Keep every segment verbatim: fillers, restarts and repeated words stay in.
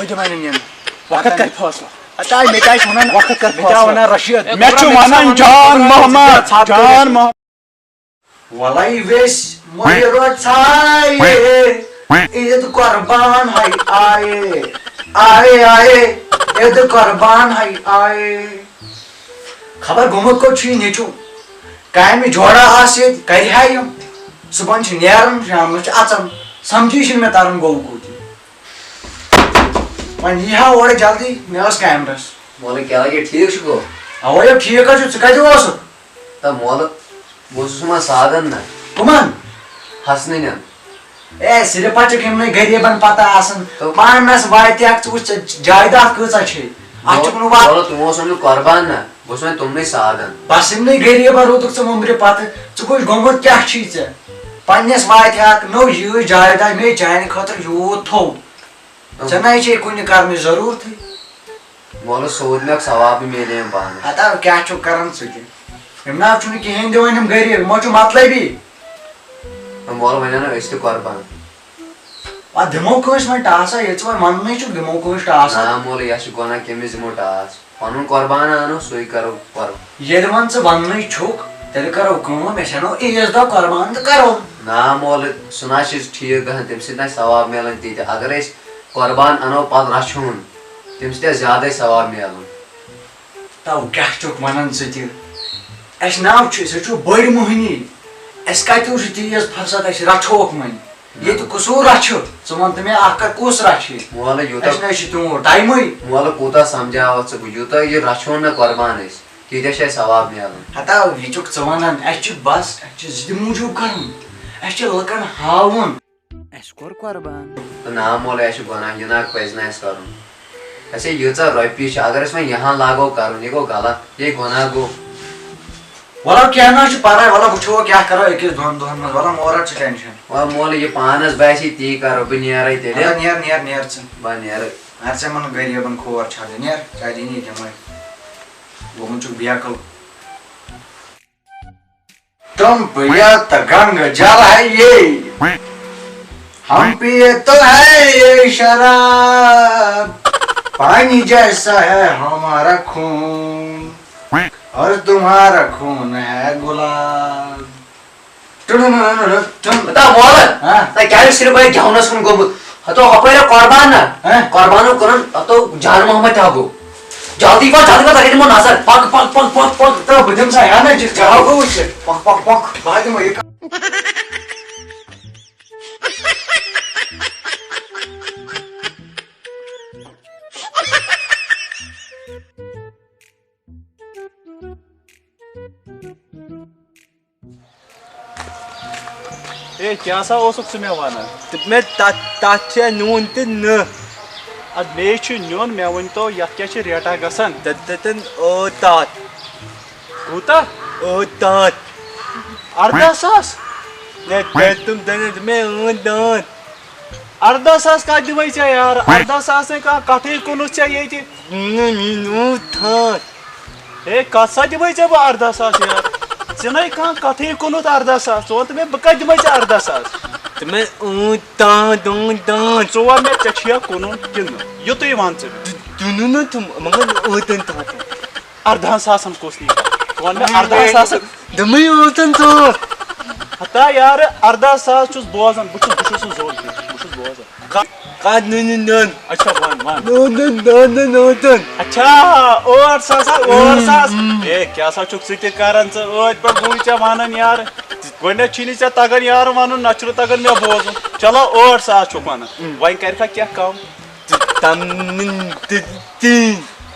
دِوان نِنہٕ۔ وقت کَرِ فٲصلہٕ۔ ہتا مےٚ کیٛاہ چھِ وَنان؟ وقت کَرِ مےٚ کیٛاہ فٲصلہٕ۔ وَنان رٔشیٖد؟ مےٚ چھُ وَنان جان محمد، جان محمد۔ وَلَے ویٚسۍ مۄہہِ رۄژھایے، عیٖد قۄربان ہے آیے، آیے، آیے، عیٖد قۄربان ہے آیے۔ خبر گوٚمُت کوٚت چھُ یہِ نیٚچوٗ؟ کامہِ جوڑا آسہٕ ییٚتہِ، کَرِ ہا یِم۔ صُبحن چھِ نیران، شامنَس چھِ اَژان۔ سَمجھی چھِنہٕ مےٚ تَران گوٚو کوٚت یہِ۔ وۄنۍ یی ہا اورٕ جلدی، مےٚ ٲس کامہِ رَژھ۔ مولوی کیٛاہ لگے، ٹھیٖک چھُ گوٚو؟ اَوَے یو ٹھیٖک حظ چھُ، ژٕ کَتہِ اوسُکھ؟ تہٕ مولہٕ، بہٕ اوسُس یِمَن سادَن نہ۔ کٕمَن؟ حسنٕنٮ۪ن۔ اے، صرف ہا چھِکھ یِمنٕے غریٖبَن پَتہ آسان۔ تہٕ پانَس واتہِ اَکھ، ژٕ وٕچھ ژےٚ جایداد کۭژاہ چھے۔ اَتھ چھُکھ نہٕ وات- مولہٕ، تِمو اوس اوٚنمُت قۄربان نہ، بہٕ اوسُس وۄنۍ تِمنٕے سادَن۔ بَس یِمنٕے غریٖبَن روٗدُکھ ژٕ وُمبرِ پَتہٕ۔ ژٕ وٕچھ گوٚمُت کیٛاہ چھی ژےٚ؟ پنٛنِس واتہِ ہا اَکھ نٔو یِہٕے جایداد مے چانہِ خٲطرٕ یوٗت تھوٚو۔ ژےٚ نَے چھے کُنہِ کرنٕچ ضروٗرتھٕے۔ مولہٕ سوٗد مےٚ ثواب میلے أمۍ پانَس۔ ہتا کیٛاہ چھُکھ کران ژٕ تہِ؟ أمۍ نہ چھُنہٕ کِہیٖنۍ دِوان یِم غریٖب، یِمو چھُ مطلبی۔ مولہٕ وَنیو نہ أسۍ تہِ قۄربان۔ اَتھ دِمو کٲنٛسہِ وۄنۍ ٹاسا، ییٚلہِ ژٕ وۄنۍ وَننٕے چھُکھ، دِمو کٲنٛسہِ ٹاسا۔ نہ مولہٕ، یہِ ہا چھُ گۄناہ، کٔمِس دِمو ٹاس؟ پَنُن قۄربان اَنو، سُے کَرو قۄربان۔ ییٚلہِ وۄنۍ ژٕ وَننٕے چھُکھ، تیٚلہِ کَرو کٲم، أسۍ اَنو عیٖذ دۄہ قۄربان تہٕ کَرو۔ نہ مولہٕ، سُہ نہ چھِ ٹھیٖک گژھان، تَمہِ سۭتۍ نہ چھِ ثواب میلان تیٖتیٛاہ۔ اگر أسۍ قۄربان اَنو پَتہٕ رَچھون، تَمہِ سۭتۍ آسہِ زیادَے ثواب میلان۔ تو کیٛاہ چھُکھ وَنان ژٕ تہِ؟ اَسہِ ناو چھُ، أسۍ حظ چھُ بٔڑۍ مۄہنی۔ اَسہِ کَتہِ حظ چھُ تیٖژ فرصت، أسۍ رَچھوکھ وۄنۍ۔ ییٚتہِ قصوٗر رَچھِ، ژٕ وَن تہٕ مےٚ اَکھ کَتھ، کُس رَچھِ؟ مولہٕ یوٗتاہ اَسہِ نہ حظ چھِ تیوٗت ٹایمٕے۔ مولہٕ کوٗتاہ سَمجھاوَتھ ژٕ بہٕ، یوٗتاہ یہِ رَچھون نہ قۄربان أسۍ، تیٖتیٛاہ چھِ اَسہِ ثواب میلان۔ ہتا یہِ چھُکھ ژٕ وَنان، اَسہِ چھُ بَس، اَسہِ چھُ زِدِ موٗجوٗب کَرُن، اَسہِ چھُ لُکَن ہاوُن۔ اَسہِ کوٚر قۄربان۔ تہٕ نا مولہٕ، اَسہِ چھُ گۄناہ، یہِ نہ پَزِ نہٕ اَسہِ کَرُن۔ اَسے ییٖژاہ رۄپیہِ چھِ، اگر أسۍ وۄنۍ یِہان لاگو کَرُن، یہِ گوٚو غلط، یہِ گۄناہ گوٚو۔ وَلہٕ کینٛہہ نہ چھُ پَرواے، وَلہٕ وٕچھو کیٛاہ کَرو أکِس دۄن دۄہَن منٛز، وَلہٕ مہٕ رَٹ ژٕ ٹٮ۪نشَن۔ وَلہٕ مولہٕ، یہِ پانَس باسہِ تی کَرو، بہٕ نیرَے تیٚلہِ۔ وَلہٕ نیر، نیر، نیر ژٕ۔ بہٕ نیرٕ۔ اَدٕ ژےٚ یِمَن غریٖبَن کھور چھَلٕنۍ، نیر، ژےٚ دِنی تِمَے۔ گوٚمُت چھُکھ بیکٕل۔ تم پیا تو گنگ جل ہے یہ، ہم پیے تو ہے یہ شراب، پانی جیسا ہے ہمارا خون اور تمہارا خون ہے گلاب۔ ٹُن ٹُن ٹُن ٹُن۔ ہتا مولن، ہاں؟ تۄہہِ کیٛازِ چھُ صرف وۄنۍ گٮ۪ونس کُن گوٚمُت؟ ہتو ہۄپٲرۍ آو قۄربان نا؟ ہاں؟ قۄربانُک کٕنُن، ہتو جان محمد تہِ ہا گوٚو۔ جلدی پکھ، جلدی پکھ، تۄہہِ دِمو نظر۔ پکھ، پکھ، پکھ، پکھ، پکھ۔ تہٕ بہٕ دِمہٕ سا ہٮ۪نہٕ، ژےٚ ہا گوٚو وٕچھِتھ۔ پکھ، پکھ، پکھ۔ بہٕ ہا دِمہٕ یہِ۔ اے، کیٛاہ سا اوسُکھ ژٕ مےٚ وَنان؟ تہٕ مےٚ تَتھ، تَتھ چھےٚ نوٗن تہِ نہٕ۔ اَدٕ مے چھُ نیُن، مےٚ ؤنۍ تو، یَتھ کیٛاہ چھِ ریٹا گژھان؟ تَتٮ۪ن ٲٹھ تَتھ۔ کوٗتاہ؟ ٲٹھ تَتھ۔ اَرداہ ساس؟ ہے، تَتہِ تِم دَنٛد مےٚ ٲٹھ دانٛد۔ اَرداہ ساس کَتھ دِمَے ژےٚ یارٕ؟ اَرداہ ساس نے کانٛہہ کَتھٕے کُنُتھ ژےٚ ییٚتہِ۔ نہٕ، مےٚ نوٗن تھان۔ ہے، کَتھ سا دِمَے ژےٚ بہٕ اَرداہ ساس یارٕ؟ ژےٚ نے کانٛہہ کَتھٕے کُنُتھ اَرداہ ساس۔ ژٕ وَن تہٕ مےٚ، بہٕ کَتہِ دِمَے ژےٚ اَرداہ ساس؟ تہٕ مےٚ اۭں تان، دان، دان۔ ژٕ وَن مےٚ، ژےٚ چھُیا کُنُن کِنہٕ نہٕ؟ یُتُے وَن ژٕ مےٚ۔ دُ-، دُنُن نہٕ تِم، مگر اوتَن تام۔ اَرداہَن ساسَن کُس نی؟ ژٕ وَن مےٚ، اَرداہَن ساسَن۔ دوٚپمَے اوتَن ژٕ۔ ہتا یارٕ، اَرداہ ساس چھُس بوزان، بہٕ چھُس، بہٕ چھُس نہٕ زوٚن کینٛہہ، بہٕ چھُس بوزان۔ کا-، کا-، نہ، نہ، نہ۔ اچھا، وَن، وَن۔ نہ، نہ، نہ، نہ، نہ، نہ۔ اچھا، ٲٹھ ساس ہا، ٲٹھ ساس۔ اۭں، اۭں۔ اے، کیٛاہ سا چھُکھ ژٕ تہِ کران؟ ژٕ ٲدۍ پٮ۪ٹھ گوٚوُے ژےٚ وَنان یارٕ۔ گۄڈٕنٮ۪تھ چھی نہٕ ژےٚ تَگان یارٕ وَنُن، نہ چھُنہٕ تَگان مےٚ بوزُن۔ چلو، ٲٹھ ساس چھُکھ وَنان۔ اۭں۔ وۄنۍ کَرِکھا کینٛہہ کَم؟ تہٕ تَم، تہٕ، تہٕ۔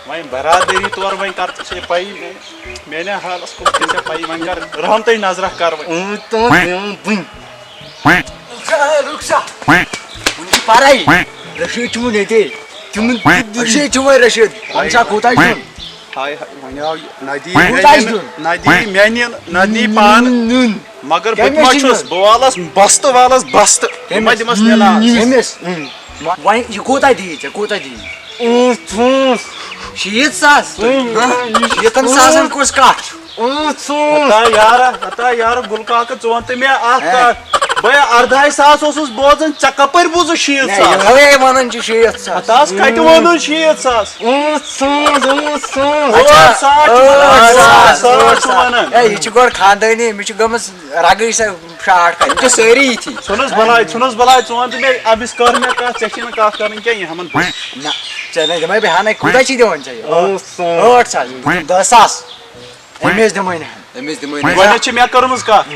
وۄنۍ برادری طور وۄنۍ کر ژےٚ چھے پَیی، میانہِ حالس کُن چھے ژےٚ پَیی، وۄنۍ کر رحمتٕچ نظرہ کر وۄنۍ۔ اۭں، تہٕ، اۭں، بٕنۍ۔ رُک سا، رُک سا۔ وۄنۍ چھِ پَرَے۔ رشیٖد چھُ وُنہِ ییٚتے۔ تِم، رشیٖد چھُ وۄنۍ رشیٖد۔ وۄنۍ چھا کوٗتاہ چھُ دیُن؟ ہاے ہاے، وۄنۍ آو یہِ، نہ دی کوٗتاہ میانٮ۪ن، دیُن؟ نہ دی میانٮ۪ن، نہ دی پانہٕ۔ نیُن۔ مگر بہٕ تہِ کٔمِس ما چھُ چھُس، نیُن؟ بہٕ والَس بستہٕ والَس بستہٕ۔ بہٕ ما کٔمِس؟ دِمَس نِلاس۔ کٔمِس؟ وۄنۍ یہِ کوٗتاہ دی ژےٚ، کوٗتاہ دی؟ اۭں، ژوٗنٛٹھ۔ شیٖتھ ساس؟ اۭں۔ شیٖتھَن ساسَن کۄس کَتھ؟ پانٛژھ سوٗن۔ ہتا یارٕ، ہتا یارٕ، گُلہٕ کاکہٕ، ژٕ وَن تہٕ مےٚ اَکھ کَتھ۔ بہٕ اَرداہے ساس اوسُس بوزان، ژےٚ کَپٲرۍ بوٗزُتھ شیٖتھ ساس؟ یِہوٚے وَنان چھِ شیٖتھ ساس۔ ہتا، کَتہِ ووٚنُن شیٖتھ ساس؟ پانٛژھ سوٗن، پانٛژھ سوٗن۔ ٲٹھ ساس چھُ وَنان، ٲٹھ ساس چھُ وَنان۔ ہے، یہِ چھِ گۄڈٕ خاندٲنی، أمِس چھِ گٔمٕژ رَگٕے سۄ شاٹ کَرٕنۍ۔ یِم چھِ سٲری یِتھی۔ ژھٕنُس بَلاے، ژھٕنُس بَلاے، ژٕ وَن تہٕ مےٚ، أمِس کٔر مےٚ کَتھ، ژےٚ چھے نہٕ کَتھ کَرٕنۍ کینٛہہ، یہِ ہَمَن۔ نہ، ژےٚ نَے دِمَے بہٕ ہَنَے، کوٗتاہ چھی دِوان ژےٚ یہِ؟ ٲٹھ ساس۔ ٲٹھ ساس، دَہ ساس۔ أمِس دِمَے نہٕ ہَن۔ أمِس دِمَے نہٕ۔ گۄڈٕنٮ۪تھ چھِ مےٚ کٔرمٕژ کَتھ۔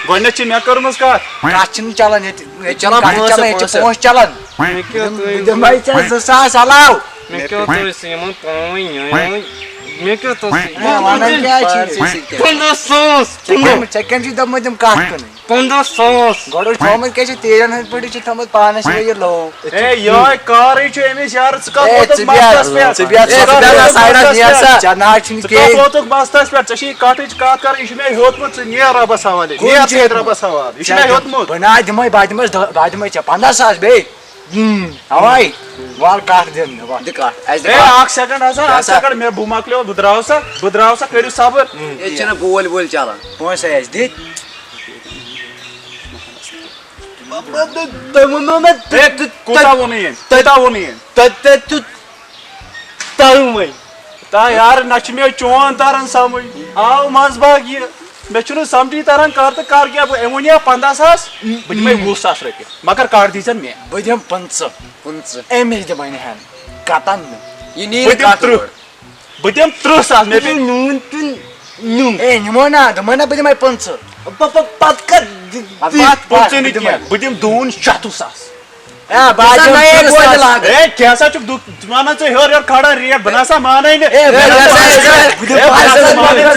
گۄڈٕنٮ۪تھ چھِ مےٚ کٔرمٕژ کَتھ۔ کَتھ چھِنہٕ چَلان ییٚتہِ، ییٚتہِ چَلان چھِنہٕ کَتھ پونٛسہٕ، چَلان، ییٚتہِ چھِ پونٛسہٕ۔ پونٛسہٕ چَلان۔ مےٚ کیٛاہ بہٕ تُہۍ دِمَے ژےٚ زٕ ساس علاوٕ۔ مےٚ کیٛاہ تُہۍ سُہ یِمَن پانہٕ ؤنۍ یہِ وَنان۔ مےٚ کیٛاہ تُہۍ سُہ ہے، وَنان کیٛاہ چھِ یہِ؟ پنٛداہ ساس۔ ژےٚ کَمہِ، ژےٚ کَمہِ چھِ دوٚپمُت یِم کَتھ کٕنٕنۍ؟ پنٛداہ ساس۔ گۄڈٕ اوس تھومُت کیٛاہ چھِ تیٖرَن ہٕنٛدۍ پٲٹھۍ، یہِ چھِ تھٲومٕژ پانَس یہِ لوو۔ ہے، یِہوٚے کارٕے چھُ أمِس یارٕ، ژٕ کَتھ ہے، ووتُکھ ژٕ بیٚہہ، مَستَس پٮ۪ٹھ؟ ژٕ بیٚہہ، ژٕ ژٕ کَتھ بیٚہہ ووتُکھ سایڈَس، مَستَس نیرٕ سا۔ پٮ۪ٹھ؟ ژےٚ نہ حظ چھُنہٕ ژٕ کِہیٖنۍ۔ کَتھ ووتُکھ مَستَس پٮ۪ٹھ؟ ژےٚ چھِ یہِ کَٹھٕچ کَتھ کَرٕنۍ، یہِ چھُ مےٚ ہیوٚتمُت، ژٕ نیر رۄبَس حوالے، کُن نیر چھِ ژٕ رۄبَس حوالے، یہِ چھُ مےٚ ہیوٚتمُت۔ بہٕ نہ حظ دِمَے، بہٕ دِمَے ژےٚ، بہٕ دِمَے ژےٚ پنٛداہ ساس بیٚیہِ۔ ہم، اَوَے، وَل کَٹھ دِنہٕ، وَل۔ دِ کَٹھ، اَسہِ دِ ہے، کَٹھ۔ اَکھ سیکنڈ ہسا، اَکھ کیٛاہ سا؟ سیکنڈ، مےٚ بہٕ مۄکلیو، بہٕ درٛاو سا، بہٕ درٛاو سا، کٔرِو صبر۔ ییٚتہِ چھِنہٕ بوٗلۍ ووٗلۍ چَلان۔ پونٛسہٕ ہے اَسہِ دِتۍ۔ تۄہہِ ووٚنوُ مےٚ، ہے، تۄہہِ، کوٗتاہ ووٚنُے أمۍ؟ کوٗتاہ ووٚنُے أمۍ؟ تۄہہِ، تۄہہِ، تۄہہِ، تۄہہِ ووٚنمَے۔ تا یار، نہ چھُ مےٚ چون تران سمجھ۔ آو منٛز باگ یہِ۔ مےٚ چھُنہٕ سمجھی تران، کر تہٕ کر کیٛاہ بہٕ، أمۍ ووٚن یا پنٛداہ ساس، بہٕ دِمے وُہ ساس رۄپیہِ، مگر کر دیٖزٮ۪ن مےٚ۔ بہٕ دِمہٕ پٕنٛژٕہ۔ پٕنٛژٕہ۔ أمِس دِمے نہٕ ہن۔ قطعاً نہٕ۔ یہِ نی بہٕ نہٕ دِمہٕ کتھ تٕرٛہ۔ اور۔ بہٕ دِمہٕ تٕرٛہ ساس، مےٚ پیٚیہِ نوٗن تہٕ نوٗن۔ اے، نِمو نا، دوٚپمَے نا، بہٕ دِمے پٕنٛژٕہ۔ پہ-، پہ-، پتہٕ کر دِ-، پتہٕ دِ-، پتہٕ پٕنٛژٕہ نہٕ پتہٕ کینٛہہ، کر۔ بہٕ دِمہٕ دوٗن شَتوُہ ساس۔ اے، بہٕ ہسا نَیے بوزِ لاگان۔ اے، کیٛاہ سا چھُکھ دُ-، ژٕ وَنان ژٕ ہیوٚر ہیوٚر کھڑا ریٹ، بہٕ نہ سا مانَے نہٕ۔ اے، بہٕ ہسا، اے، بہٕ ہسا مانَے نہٕ۔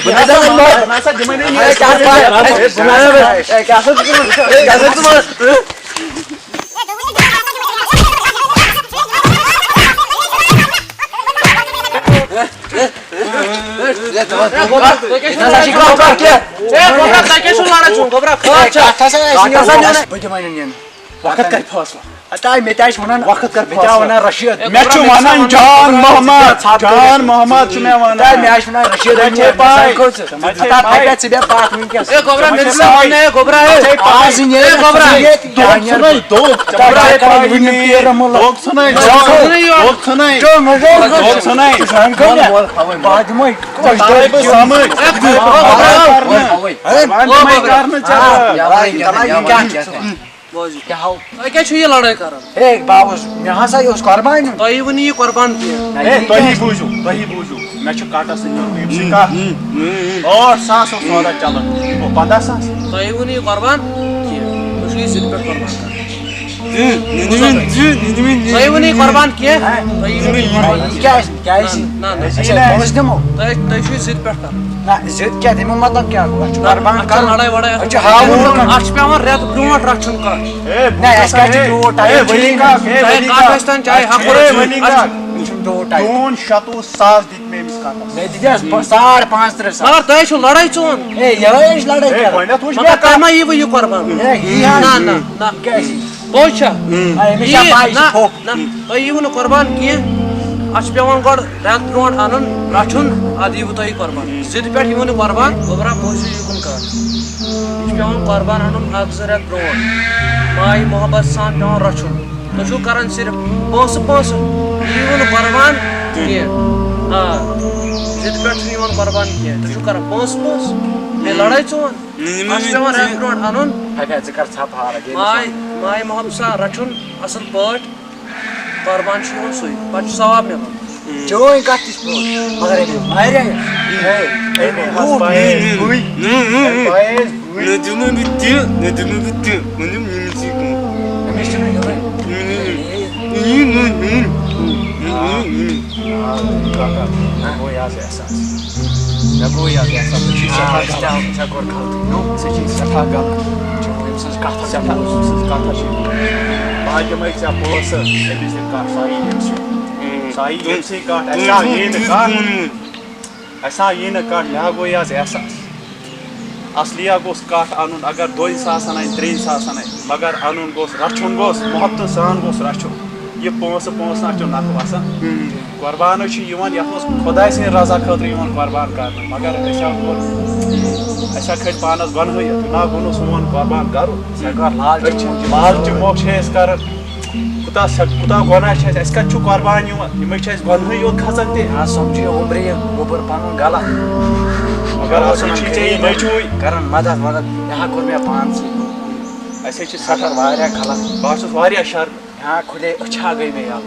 بہٕ نہ سا دِمَے نہٕ۔ اے، کیٛاہ سا، اے، بہٕ نہ سا، اے، کیٛاہ سا چھُکھ ژٕ وَنان؟ اے، کیٛاہ سا چھُکھ ژٕ وَنان؟ تۄہہِ کیٛاہ چھُو لڑٲے چھُو؟ گوٚبرا، خٲر چھا؟ کَتھ ہسا آسہِ نیرُن۔ بہٕ دِمَے نہٕ نِنہٕ۔ وقت کَرِ فٲصلہٕ۔ ہتا، مےٚ تہِ آسہِ وَنان، وقت کَرِ مےٚ تہِ آسہِ فٲصلہٕ۔ وَنان رشیٖد۔ مےٚ چھُ وَنان جان محمد، جان محمد چھُ مےٚ وَنان۔ ہتا، مےٚ آسہِ وَنان رشیٖد، ژےٚ چھے پَے۔ ژٕ مےٚ سۭتۍ کھوژ۔ ژےٚ ما چھے ہتا، پَے؟ پَتہٕ ژٕ بیٚہہ پَتھ وٕنکیٚس۔ اے گوبرا، مےٚ ژےٚ ما چھے پَے؟ ژٕ ییٚتہِ۔ گوبرا، آز یہِ نیرِ اے گوبرا۔ ژٕ ییٚتہِ۔ دوٚگ ژھٕنَے، ہتا، دوٚگ۔ کَران وٕنہِ تیرٕ مُلک۔ دوٚگ ژھٕنَے، دوٚگ ژھٕنَے یورٕ۔ دوٚگ ژھٕنَے۔ چلو، مےٚ گوٚو دوٚگ ژھٕنَے۔ ژٕ زَن کَر مےٚ؟ بہٕ دِمَے۔ اے گوبرا۔ قربان دِمَے کرنہٕ ژےٚ۔ آ، یَوَے، یَوَے، یَوَے۔ بوزِو۔ کیٛاہ ہو؟ تۄہہِ کیٛاہ چھُو یہِ لڑٲے کران؟ ہے، بہٕ اوس، مےٚ ہسا اوس قۄربان دیُن۔ تۄہہِ ؤنِو یہِ قۄربان کینٛہہ۔ ہے، تۄہہِ بوٗزِو، تۄہہِ بوٗزِو۔ مےٚ چھُ کَٹَس سۭتۍ کَرُن أمۍ سٕے کَتھ۔ ٲٹھ ساس اوس سودا چلان، یہِ گوٚو پنٛداہ ساس۔ تۄہہِ ؤنِو یہِ قۄربان کینٛہہ۔ تُہۍ چھِو یہِ ضِد پٮ۪ٹھ قۄربان کران۔ تۄہہِ ؤنِو یہِ قۄربان کینٛہہ؟ تۄہہِ ؤنِو یہِ قۄربان۔ یہِ کیٛازِ؟ کیٛازِ؟ نہ، نہ۔ أسۍ ہے، پونٛسہٕ دِمو۔ تۄہہِ، تۄہہِ چھُو ضِد پٮ۪ٹھ کران۔ نہ، ضِد کیٛاہ؟ تَمیُک مطلب کیٛاہ گوٚو؟ اَسہِ چھُ نہ، قۄربان اَتھ چھُ کرُن۔ لڑٲے وڑٲے، اَتھ اَسہِ چھُ ہاوُن لُکَن۔ اَتھ چھُ پٮ۪وان رٮ۪تھ برونٛٹھ رَچھُن کَٹھ۔ ہے، نہ، اَسہِ کَتہِ چھُ تیوٗت ٹایم؟ ہے، ؤلی کاک، ہے، چاہے ؤلی کَٹھ کاک۔ آسہِ تَن، چاہے ہے، ہَپٲرۍ آسہِ۔ ؤلی اَتھ کاک۔ چھُ، یہِ چھُنہٕ تیوٗت ٹایم۔ دوٗن شَتوُہ ساس دِتۍ مےٚ أمِس کَٹَس۔ مےٚ دِتۍ اَسہِ ساڑ پانٛژھ تٕرٛہ ساس۔ مگر تۄہہِ چھُو لڑٲے ژون۔ ہے، یِہوٚے أسۍ لڑٲے ہے، کران۔ گۄڈٕنٮ۪تھ وٕچھ مگر مےٚ تۄہہِ ما یِیوٕ یہِ قۄربان؟ ہے، یی ہا نہ، نہٕ۔ نہ، نہ۔ کیٛازِ؟ پوٚز چھا؟ آ، أمِس چھا یہِ، پَے، یہِ چھُ نہ، پھوٚکھ۔ نہ، تۄہہِ یِیوٕ نہٕ قۄربان کینٛہہ۔ اَتھ چھُ پٮ۪وان گۄڈٕ رٮ۪تھ برونٛٹھ اَنُن، رَچھُن، اَدٕ یِیوٕ تۄہہِ یہِ قۄربان۔ ضِد پٮ۪ٹھ یِیوٕ نہٕ قۄربان، گوٚبرا، بوزِو یہِ کُن کَتھ۔ یہِ چھُ پٮ۪وان قۄربان اَنُن اَکھ زٕ رٮ۪تھ برونٛٹھ۔ ماے محبت سان پٮ۪وان رَچھُن۔ تُہۍ چھِو کَران صرف پونٛسہٕ، پونٛسہٕ۔ یہِ یِیوٕ نہٕ قۄربان کینٛہہ۔ آ، ضِد پٮ۪ٹھ چھُنہٕ یِوان قۄربان کینٛہہ۔ تُہۍ چھِو کَران پونٛسہٕ، پونٛسہٕ۔ بیٚیہِ لَڑٲے ژون۔ اَتھ چھُ پٮ۪وان رٮ۪تھ برونٛٹھ اَنُن۔ ہَے، ژٕ کَر ژھاپہٕ ہارَکھ، ییٚلہِ ماے، ماے محبت سان رَچھُن اَصٕل پٲٹھۍ۔ قۄربان چھُ یِوان سُے، پَتہٕ چھُ ثواب مِلان۔ چٲنۍ کَتھ تہِ چھِ پوٚز، مگر أمۍ واریاہ، ہے، أمۍ لوٗکھ نہٕ، نہٕ، نہٕ، نہٕ۔ نہ دِمہٕ بہٕ تہِ، نہ دِمہٕ بہٕ تہِ، وۄنۍ دِمہٕ نہٕ ژٕے کانٛہہ۔ أمِس چھُنہٕ ہیوٚرُے۔ نہٕ، نہٕ، نہٕ، نہٕ، نہٕ، نہٕ، نہٕ۔ آ، کاکا، مےٚ گوٚو یہِ آز احساس۔ مےٚ گوٚو یہِ آز احساس، ژےٚ چھُے سٮ۪ٹھاہ آ، غلط۔ ژےٚ کوٚر غلطی۔ نو، ژےٚ چھُے سٮ۪ٹھاہ غلط۔ ژےٚ چھُے أمۍ سٕنٛز کَتھ سٮ۪ٹھاہ، أمۍ سٕنٛز کَتھ چھِ۔ بہٕ ہا دِمَے ژےٚ پونٛسہٕ، أمِس دِ کَتھ، سۄ ہا یی أمۍ سٕے۔ سۄ ہا یی أمۍ سٕے کَتھ، اَسہِ ہا یی نہٕ کَتھ۔ اَسہِ ہا یی نہٕ کَتھ، مےٚ ہا گوٚو یہِ آز احساس۔ اَصلی ہا گوٚژھ کَٹھ اَنُن، اگر دۄن ساسَن اَنہِ، ترٛٮ۪ن ساسَن اَنہِ، مگر اَنُن گوٚژھ، رَچھُن گوٚژھ، محبتہٕ سان گوٚژھ رَچھُن۔ یہِ پونٛسہٕ، پونٛسہٕ نہ چھُ نَکھٕ وَسان۔ قۄربان چھُ یِوان یَتھ منٛز خۄداے سٕنٛدِ رضا خٲطرٕ یِوان قۄربان کرنہٕ، مگر أسۍ ہا کوٚر، اَسہِ ہا کھٔتۍ پانَس گۄنہٕے، جناب ووٚنُس سون قۄربان کرو۔ أسۍ ہا کوٚر لالچہِ أسۍ چھِ موٗجوٗب۔ لالچہِ موکھ چھِ أسۍ کران۔ کوٗتاہ سا-، کوٗتاہ گۄناہ چھُ اَسہِ، اَسہِ کَتہِ چھُ قۄربان یِوان؟ یِمَے چھِ اَسہِ گۄنہٕے یوت کھسان تہِ۔ نہ سَمجھے اوٚبرِ یہِ گوٚبُر پَنُن غلط۔ مگر آسان چھِ ژےٚ یہِ نیٚچوٗے۔ کران مدد ودد، یہِ ہا کوٚر مےٚ پانسٕے۔ اَسہِ حظ چھِ سٮ۪ٹھاہ واریاہ غلط۔ بہٕ حظ چھُس واریاہ شرمہِ۔ ہاں، کھُلے أچھا گٔے مےٚ یَلہٕ۔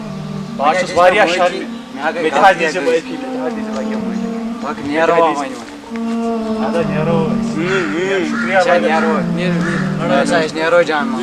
بہٕ حظ چھُس واریاہ شرمہِ۔ مےٚ ہا گٔے مےٚ تہِ حظ غلطی دِژ یہِ گٔے۔ معٲفی، مےٚ تہِ حظ دِژ یہِ معٲفی۔ پَکھ نیرو وۄنۍ وۄنۍ۔ اَدٕ حظ نیرو أسۍ۔ اَدٕ حظ نیرو أسۍ۔ نیرو۔ اَدٕ حظ نیرو أسۍ۔ نیرو جان۔